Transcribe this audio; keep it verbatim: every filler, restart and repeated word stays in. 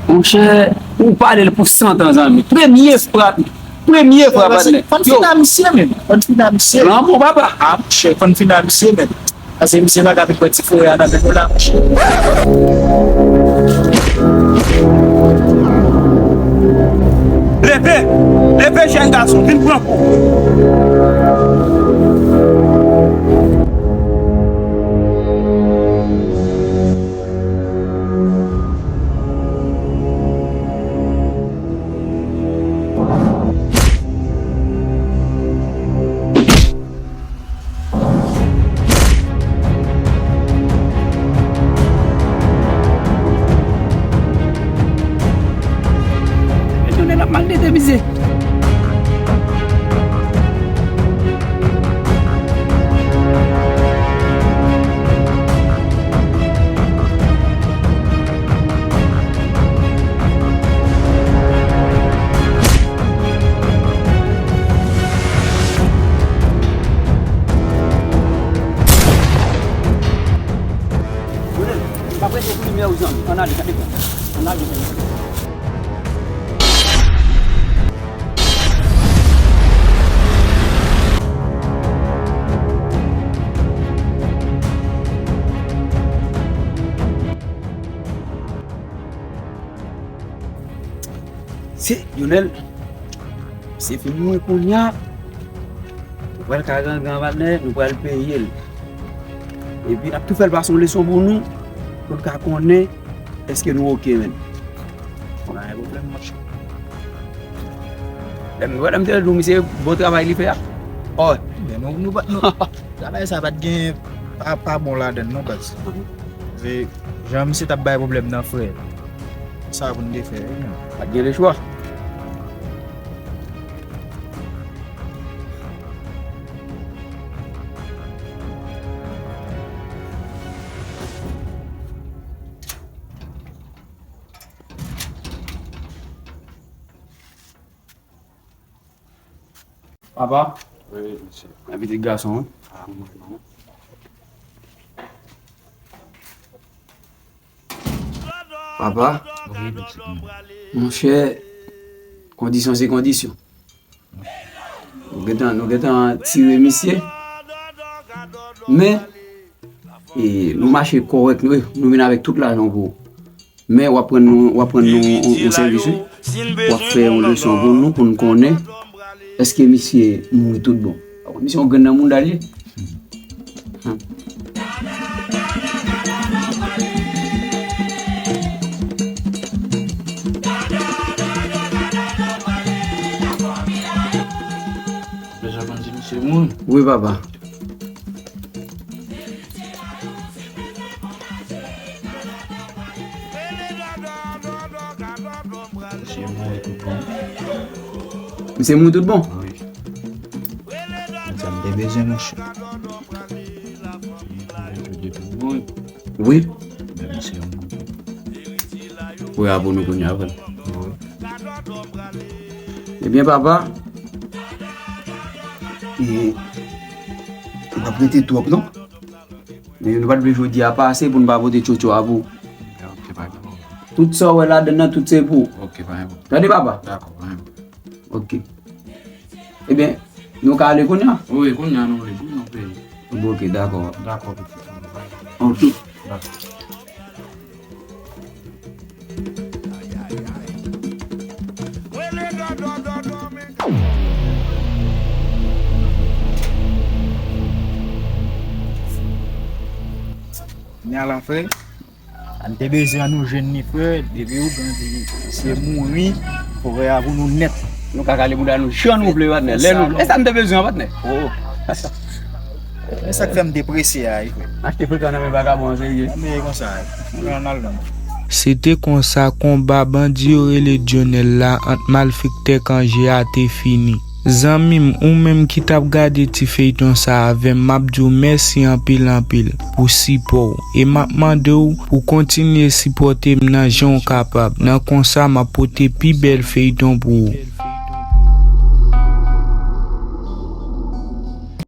Monchè, ou pale l pou san tan, zanmi. Premye fwa, premye fwa, patnè. Fò n fin a misye menm. Fò n fin a misye. Lanmou, papa. A, monchè, fò n fin a misye menm. Paske misye pa ka vin pran ti frè a nan men nou la, monchè. Leve! Leve, jèn gason, vin pran kou. Etounen ap maltrete misye. Lionel, m pa prese pou limyè ou, zanmi. Ann ale, gade kò. Ann ale, zanmi. Se Lionel, se fin mouri kounye a. Nou pral ka gangan, patnè, nou pral peye l. Epi n ap tou fè l pase yon leson pou nou, pou n ka konnen èske nou oke, menn. Pa gen pwoblèm, monchè. Lè m, lè m te di w, misye, bon travay li fè a. Oh. Men nou, nou pa, nou, travay sa pa t gen, pa, pa bon ladan l non, baz. Se jan misye t ap bay pwoblèm nan, frè. Sa pou n te fè, wi, non. Pa t gen lechwa. Papa? Wi, mesye. Mwen pitit gason, wi. A, mwen non. Papa? Wi, pitit mwen. Monchè, kondisyon se kondisyon. Nou gentan, nou gentan tire misye. Men, e, nou mache kòrèk, nou, nou vin avèk tout lajan pou ou. Men w ap pran nou, w ap pran nou yon, yon sèvis, wi. W ap fè yon leson pou nou, pou n konnen èske misye mouri tout bon. Misye yon grenn nan mouda l ye. Deja konn si misye mouri. Wi, papa. Misye mouri tout bon. Misye mouri tout bon? Wi. Men sa m te bezwen, monchè. Misye mouri. Wi. Men misye mouri. Wi, a pou nou kounye a, vre. Wi. Ebyen, papa, e, ou p ap rete twòp, non? Men nou pa t vle jodi a pase pou n pa pote tchotcho a pou ou. Ok, pa gen pwoblèm. Tout sa w wè ladan nan, tout se pou ou. Ok, pa gen pwoblèm. Tande, papa? Dakò, pa gen pwoblèm. Ok. Ebyen, nou ka ale kounye a? Wi, kounye a nou vle, wi, nou peye. Bon, ok, dakò. Dakò, pitit. Ok. Dakò. Kounye a la, frè, an te bezwen an nou jwenn li, frè, depi ou grandi, se mouri, fò frè a pou nou nèt. Nou ka kale bouda nou jan nou vle, patnè. Lè nou, e sa n te bezwen an, patnè. Oh. E sa k fè m te prese a, wi, frè. Achte frekan nan men vagabon an, serye. An, men e konsa, wi. Mwen al nan. Se te konsa konba bandi yo rele Dionel la ant malfektè Kanje a te fini. Zanmi m, ou menm ki t ap gade ti feyton sa avè m, m ap di w mèsi anpil anpil pou sipò w. E m ap mande w pou w kontinye sipòte m nan jan w kapab. Nan konsa, m ap pote pi bèl feyton pou ou.